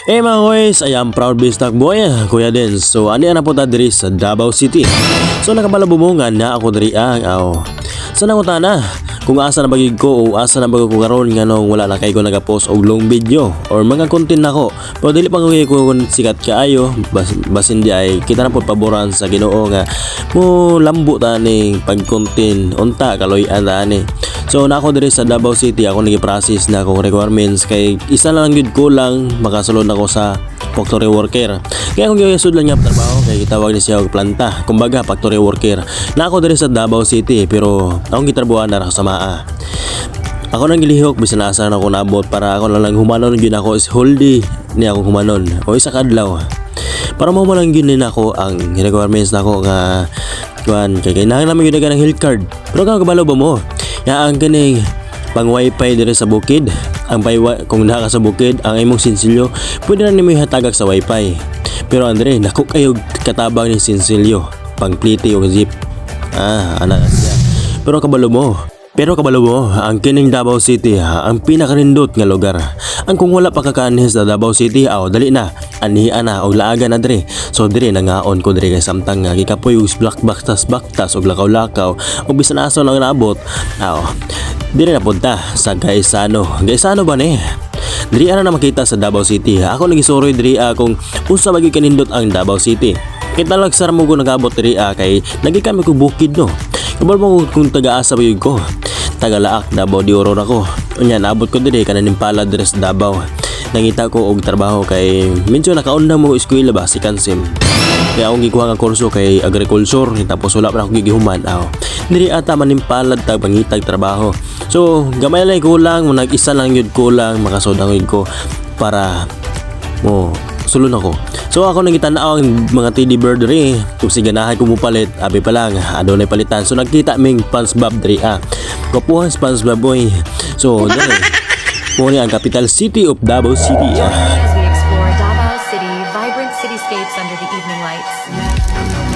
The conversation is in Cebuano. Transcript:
Hey mga boys, I am proud Bisdak boy, Kuya din. So ani na po ta diri sa Davao City. So nakabalo mo nga na ako diri ang aw. Sa nangutana, kung asa na bagig ko o asa na bagig ko karon, nganong wala na kay ko nagapost og long video or mga content nako. Pero dili pa ko kung sikat kaayo, basin di ay kita na po paboran sa Ginoo nga mo lambo ta ning pag-content unta kaloy-an ta ani. So na ako diri sa Davao City, ako nagi-process na akong requirements kay isa na lang gyud kulang makasulod ako sa factory worker. Kaya kung gisudlan nga trabaho kay gitawag ni siya og planta, kumbaga factory worker. Na ako diri sa Davao City, pero akong gitrabuhan na ra sa maa. Ako nang gilihok bisan asa na ako nabot para ako na lang humanon gyud ako is whole day ni akong humanon o isa ka adlaw. Para mo lang gyud ni nako ang requirements nako nga kuan kay kinahanglan naman gyud ng health card. Pero kung kabalo ba mo? Ya ang kining pang wifi diri sa bukid, ang pay kung naa ka sa bukid, ang imong sinsilyo pwede na nimo ihatagak sa wifi. Pero andre nako kayo katabang ni sinsilyo pang pliti o jeep. Ah, ana na siya. Pero kabalo mo, ang kining Davao City, ha, ang pinakanindot nga lugar. Ang kung wala pa kakaanhi sa Davao City, aw dali na, anihan na og laagan na diri. So diri nangaon ko diri kay samtang nga gikapoy og black baktas baktas og lakaw-lakaw og bisan asa lang naabot. Aw, diri na punta sa Gaisano. Gaisano ba ni? Diri ana na makita sa Davao City. Ako nagisuroy diri kung unsa ba gyud kanindot ang Davao City. Kita lang sa mo ko nagabot diri kay nagi kami ko bukid no. Kabalo mo kung taga-asa ba yun ko. Taga-Laak, Davao de Oro na ko. Unya, naabot ko diri kanan pala diri sa Davao. Nangita ko og trabaho kay medyo nakaundang mo eskwela ba si Kansim. Kaya akong gikuha nga kurso kay agriculture, tapos wala pa ako gigihuman aw. Diri ata manimpalad tag pangitag trabaho. So gamay lang kulang, nag-isa lang yun kulang makasudang yun ko para mo sulod ako. So ako nang gitanaw ang mga teddy bear diri. Kung si ganahan ko mo palit, abi pa lang, adunay palitan. So nagkita ming SpongeBob diri ah. Kapuhan SpongeBob boy. So diri. Mo ni ang capital city of Davao City. Ah. Join me as we explore Davao City, vibrant cityscapes under the evening lights.